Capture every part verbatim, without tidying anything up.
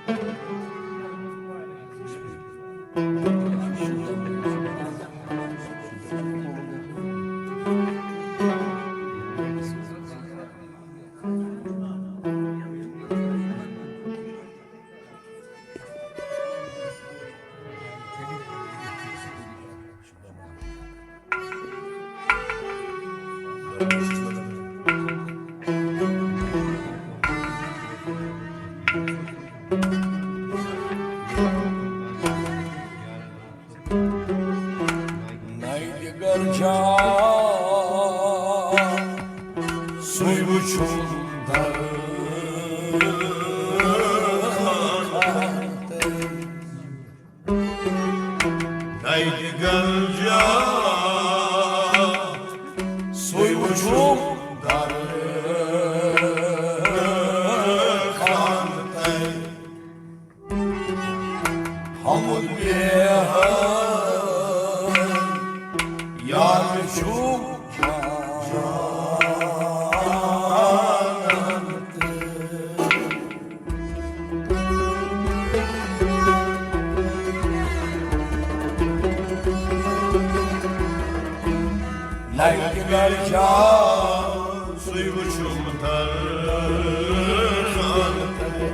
نَے دِگر جان، سُے وُچھُم در خانہٕ تَے۔ نَے دِگر جان، سُے وُچھُم در خانہٕ تَے۔ حمد بیہن یار چھُم جانان تہٕ۔ لگہِ گرجا سُے وُچھُم در خانہٕ تَے۔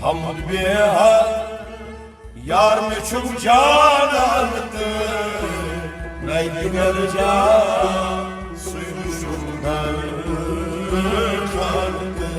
حمد بیہن یار مےٚ چھُم جانان تہٕ نَے دِگر جان، سُے وُچھُم در خانہٕ تَے۔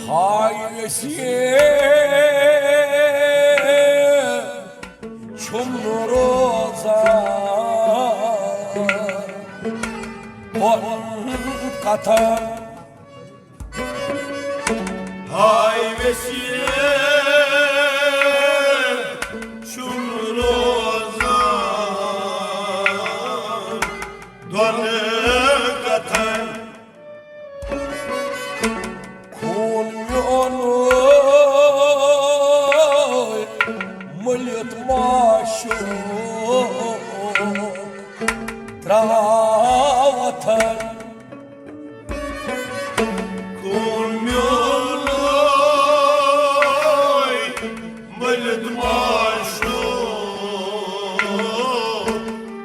ہاے ویسے چھُم نہٕ روزان دۄن کتھن۔ ہاے ویسے چھُم نہٕ روزان دۄن کتھن۔ خوٗن میون مٔلِتھ ماشوق درٛاو وۄتھن۔ خوٗن میون مٔلِتھ ماشوق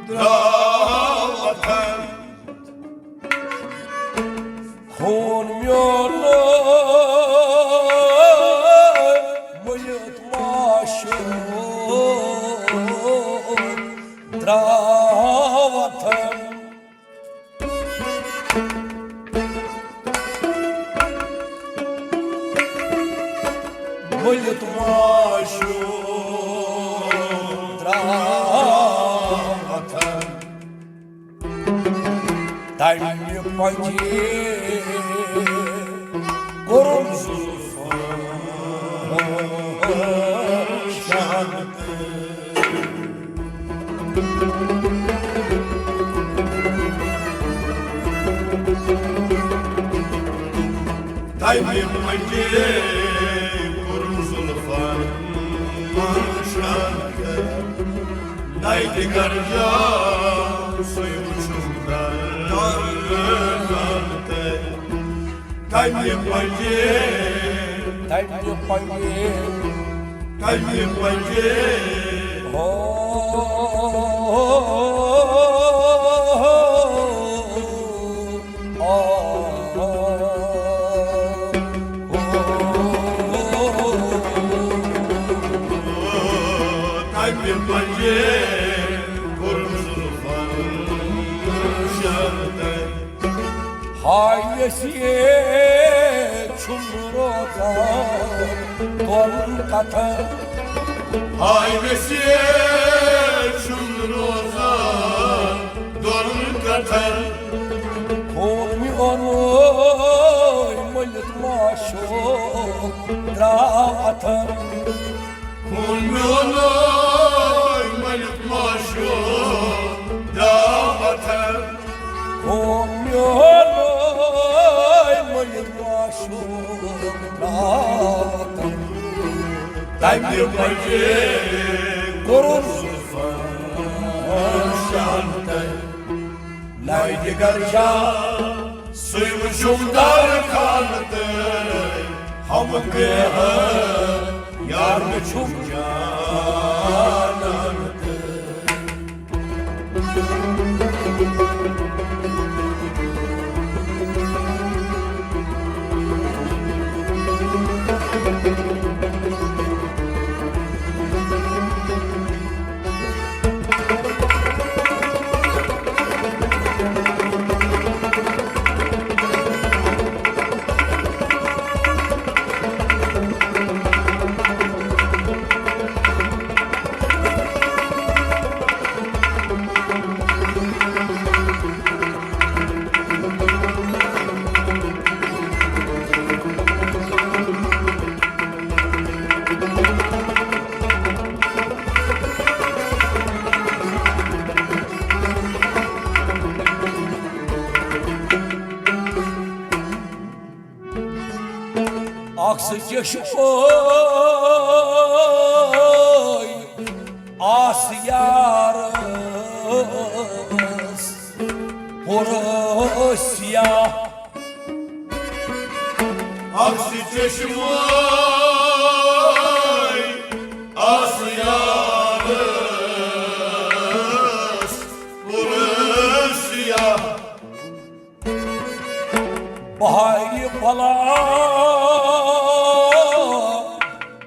درٛاو وۄتھن۔ خوٗن میون مٔلِتھ ماشوق درٛاو وۄتھن۔ مٔلِتھ ماشوق درٛاو وۄتھن۔ تَمہِ پنجہِ کوٚرُم زُلفَن شانہٕ تہٕ۔ تَمہِ پنجہِ کوٚرُم زُلفَن شانہٕ تہٕ۔ نَے دِگر جان، سُے وُچھُم در خانہٕ تَے۔ تَمہِ پنجہِ، تَمہِ پنجہِ، تَمہِ پنجہِ۔ ہو، ہو، ہو، ہو۔ تَمہِ پنجہِ کوٚرُم زُلفَن آے ویسے چھُم روزان دۄن کتھن۔ آے ویسے چھُم روزان دۄن کتھن۔ خوٗن میونُے مٔلِتھ ماشوق درٛاو اتھن۔ خوٗن میونُے مٔلِتھ ماشوق درٛاو اتھن۔ خوٗن میونُے مٔلِتھ ماشوق درٛاو اتھن۔ تمہِ پتہٕ کوٚرُن شانتن۔ نَے دِگر جان، سُے وُچھُم دار خان تہٕ ہم بیہہ یار وُچھُم جانان تہٕ۔ اکھ سُہ چشمہٕ آس یارس پوٚرُس یا۔ اکھ سُہ چشمہٕ آس یارس پوٚرُس یا۔ بہارِ بلا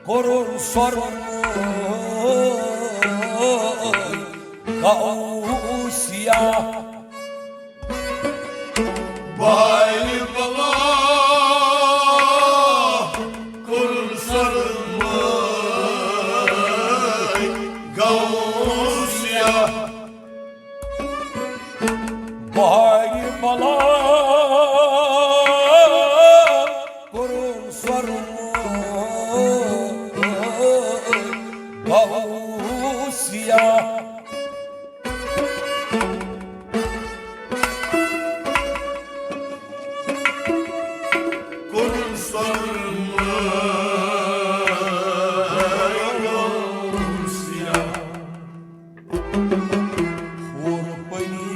کوٚرُن سۄرمہٕ گوسیا۔ بہارِ بلا کوٚرُن سۄرمہٕ گوسیا۔ بہارِ بلا کوٚرُن سۄرمہٕ گوسیا۔ کوٚرُن سۄرمہٕ گوسیا۔ ہور پٔری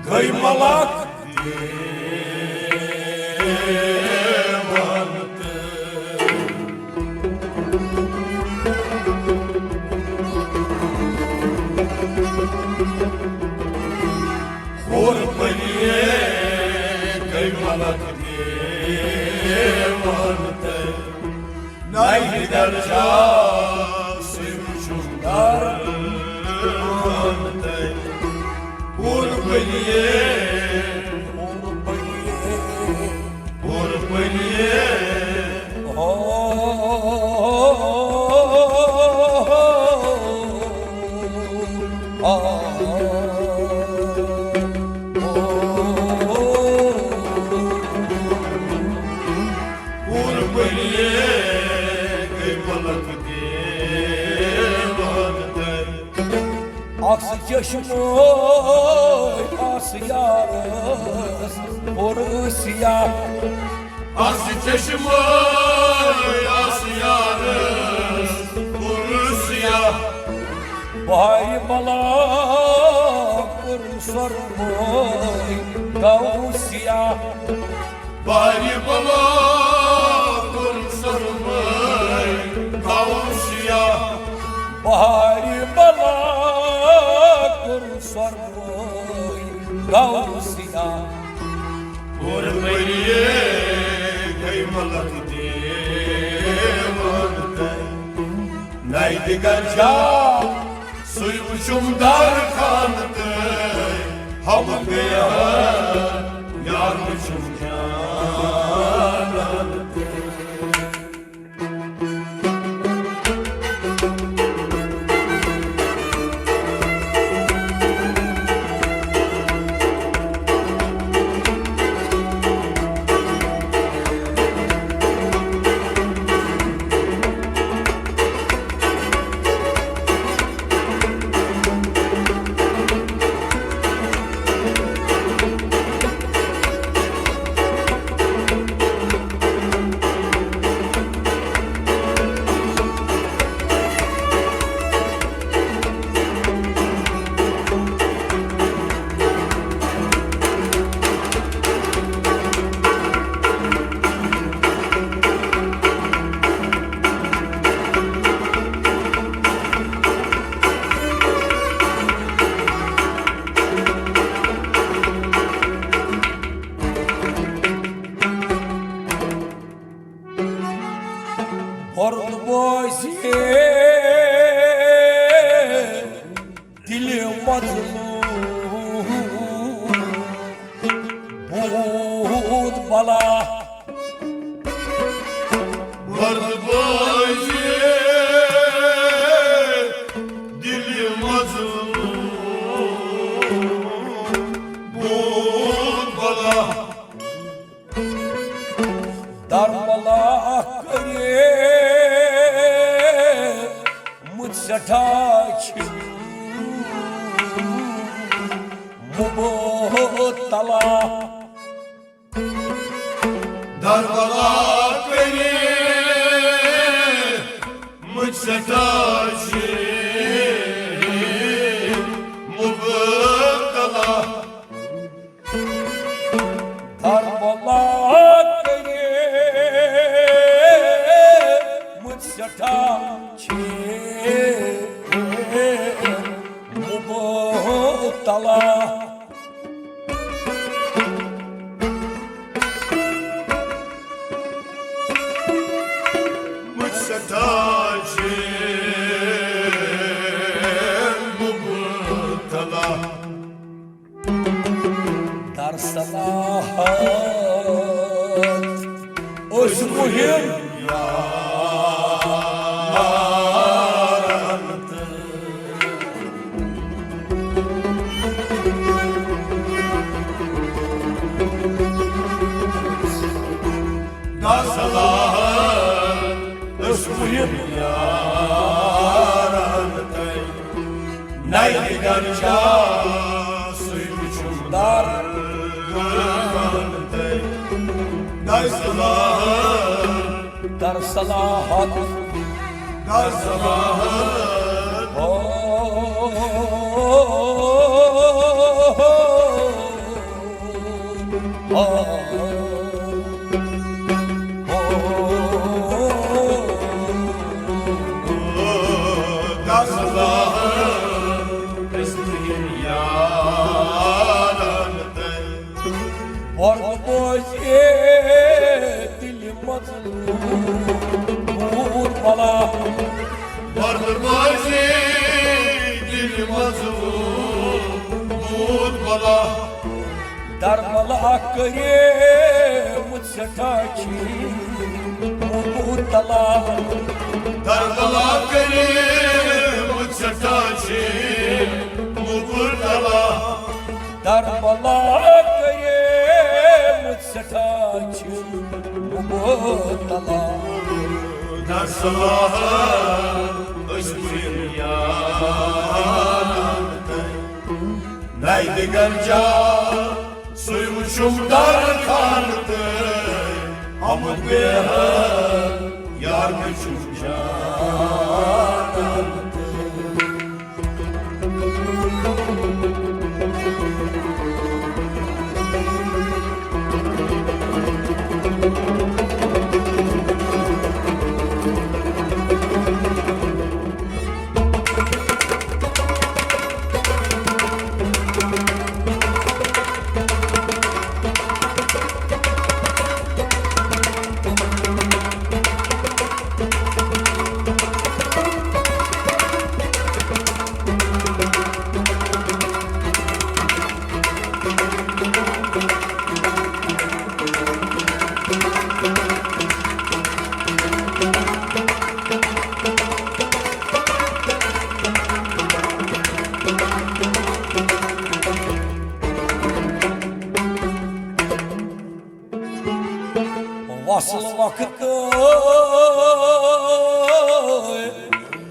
گٔے ملک دیوان تہٕ۔ ہور پٔری گٔے ملک دیوان تہٕ۔ نَے دِگر جا سُے وُچھُم درمان تہٕ۔ ہور پٔری، ہور پٔری، ہور پٔری۔ ہو، ہو، ہو، ہو۔ ہور پٔری گٔے ملک دیوان تہٕ۔ اکھ سُہ چشمہٕ آس یارس پوٚرُس یا۔ اکھ سُہ چشمہٕ آس یارس پوٚرُس یا۔ بہارِ بلا کوٚرُن سۄرمہٕ گوسیا۔ بہارِ بلا کوٚرُن سۄرمہٕ گوسیا۔ بہارِ بلا کوٚرُن سۄرمہٕ گوسیا۔ ہور پٔری گٔے ملک دیوان تہٕ۔ نَے دِگر جا سُے وُچھُم دار خان تہٕ۔ آمد گیا یار مےٚ چھُم جانان۔ برد بوزے دل مظلوم بود بلا۔ برد بوزے دل مظلوم بود بلا۔ در بلا کریمت سٹھا چھ مبتلا۔ در بلا کریمت سٹھا چھ مبتلا۔ در بلا کریمت سٹھا چھ مبتلا۔ مت سٹھا چھ مبتلا۔ در صلاحت أسۍ مُہِم یارن تہٕ۔ در صلاحت أسۍ مُہِم یارن تہٕ۔ نَے دِگر جا سُے وٕچھُم در خان تہٕ۔ در صلاحت۔ در صلاحت۔ در صلاحت۔ ہو، ہو، ہو، ہو۔ برد بوزے دل مظلوم بود بلا۔ برد بوزے دل مظلوم بود بلا۔ در بلا کریمت سٹھا چھ مبتلا۔ در بلا کریمت سٹھا چھ مبتلا۔ در بلا کریمت سٹھا چھ مبتلا۔ در صلاحت أسۍ مُہِم یارن تہٕ۔ نَے دِگر جا سُے وٕچھُم در خان تہٕ۔ آمُت بیہن یار مےٚ چھُم جانن تہٕ۔ اصل وقت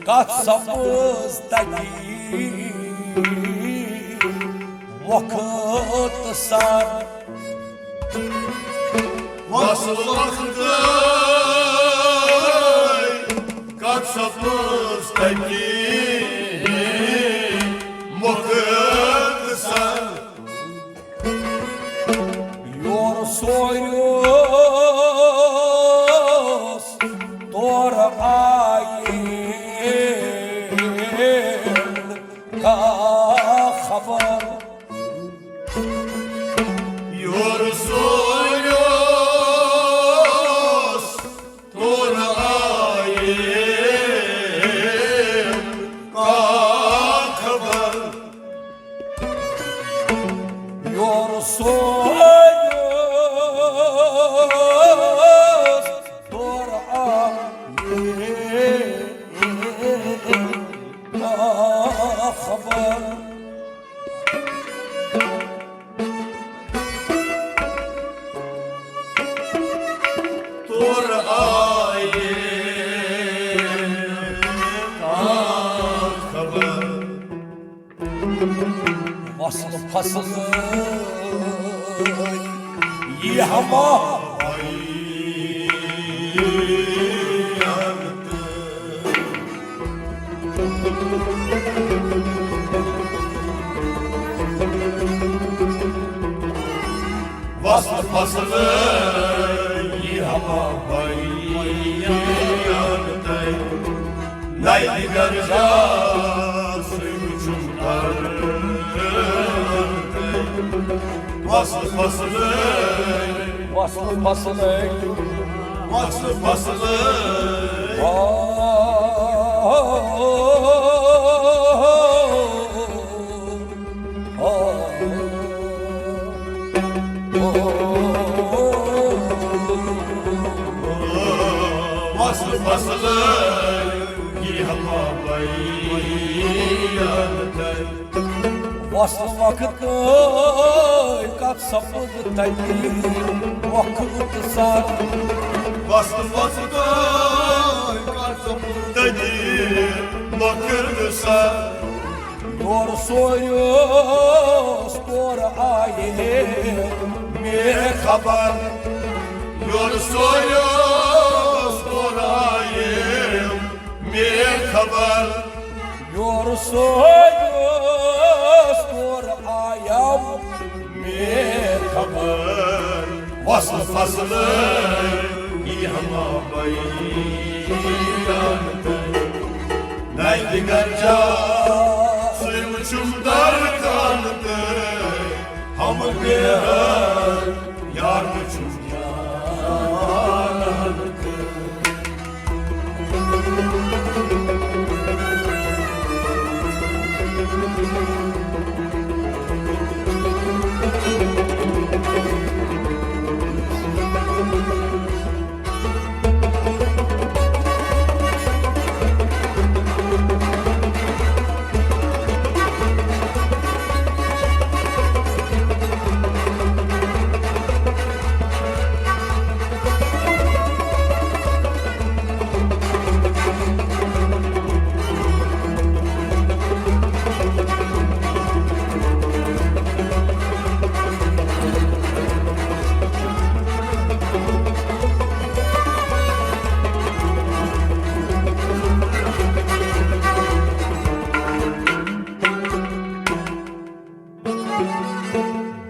کتھ سپز تتی وقت سر۔ وصل وقت کتھ سپز تتی وقت سر۔ یور سویوس تور آیہِ کا خبر۔ یور سویوس تور آیہِ کا خبر۔ یور سویوس تور آیہِ خبر۔ تور آیہِ خبر۔ وصل فصل یی ہما وصل فصل یی ہما بیان تئی۔ نئے دِگر جا سُے وُچھُم تر۔ وصل فصل، وصل فصل، وصل فصل۔ آ، آ، آ، آ۔ وصل فصل یی ہما بیان تئی۔ وصل وقت کتھ سپد تتی وقت سر۔ وصل وقت کتھ سپد تتی وقت سر۔ یور سویوس تور آیہِ مے خبر۔ یور سویوس تور آیہِ مے خبر۔ یور سویوس تور آیم مے خبر۔ وصل فصل یی ہما بیان تئی۔ نئے دِگر جا سُے وُچھُم در کان تئی۔ ہم بیہر یار وُچھُم یار تئی۔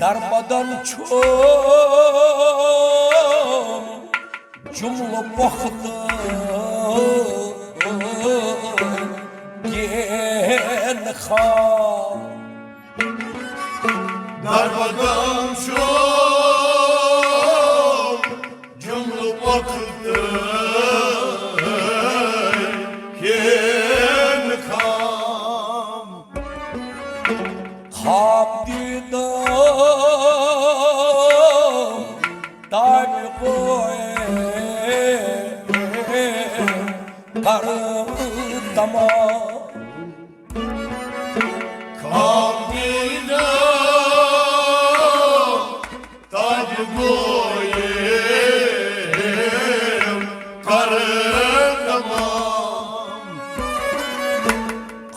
دربدن چھُ جملہٕ پۄختہٕ کینٛہہ خام۔ دربدن چھُ جملہٕ پۄختہٕ کینٛہہ خام۔ خام دیدم تامہِ گوے کر تمام۔ خام دیدم تامہِ گوے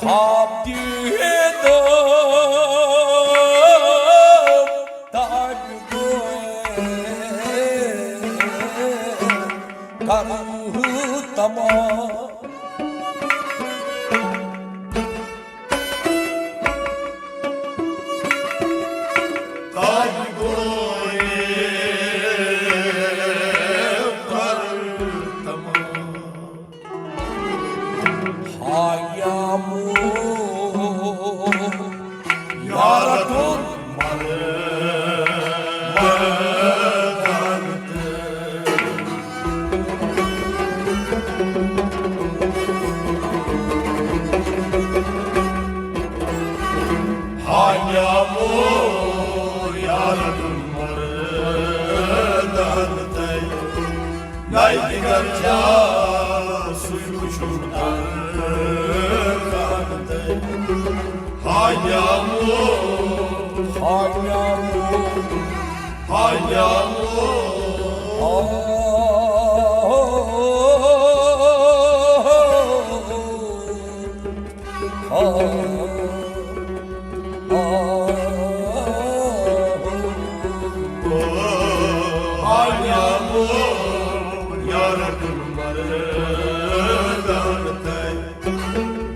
خواب دیدم تاج گوے کرو تمام۔ تاج گوے کرو تمام۔ ہایامو یارٹون مردان تہٕ۔ ہایامو یارٹون مردان تہٕ۔ نَے دِگر جا سُے وٕچھُن تَتھ۔ ہایامو، ہایامو، ہایامو۔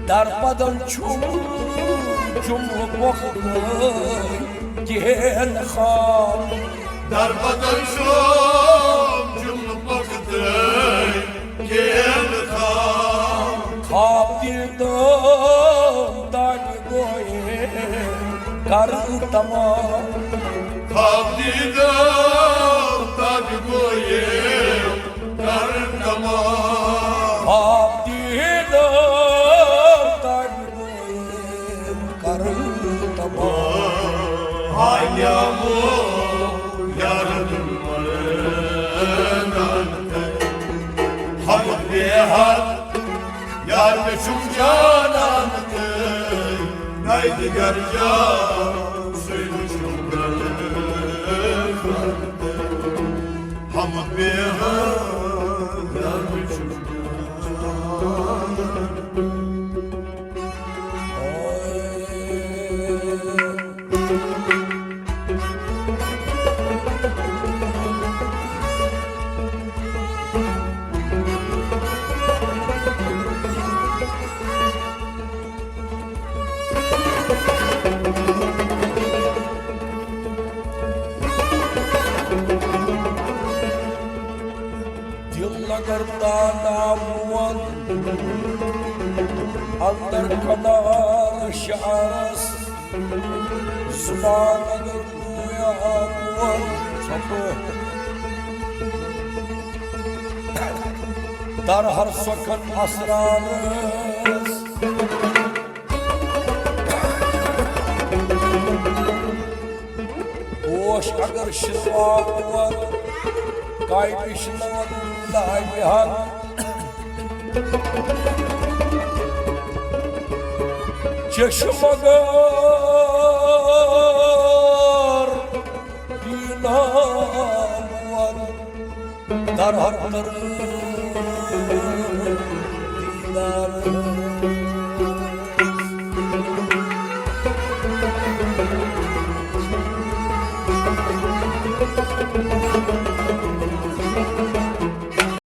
دربدل چھُم جملہٕ پۄختہٕ کِہیٖنۍ خواب۔ دربدل چھُم جملہٕ پۄختہٕ کِہیٖنۍ خواب۔ خواب دیٖدم تاج گوے کرٕ تمام۔ خواب دیٖدم تاج گوے کرٕ تمام۔ خواب دیٖدم تاج گوے کرٕ تمام۔ ہایامو یارٹون مردان تہٕ۔ ہم بے حد یار مےٚ چھُم جانان تہٕ۔ نَے دِگر جا سُے وٕچھُن تہٕ۔ ہم بے حد یار مےٚ چھُم جانان۔ دل اگر تانا وون، اندر کنار شعرس، زبان اگر گویا وون، چھپہٕ در ہر سخن اسرارس۔ پوش اگر شنوا پور، کاپی شنوا دایہِ ہن۔ چشم اگر دینا پور، در ہر در دیدار۔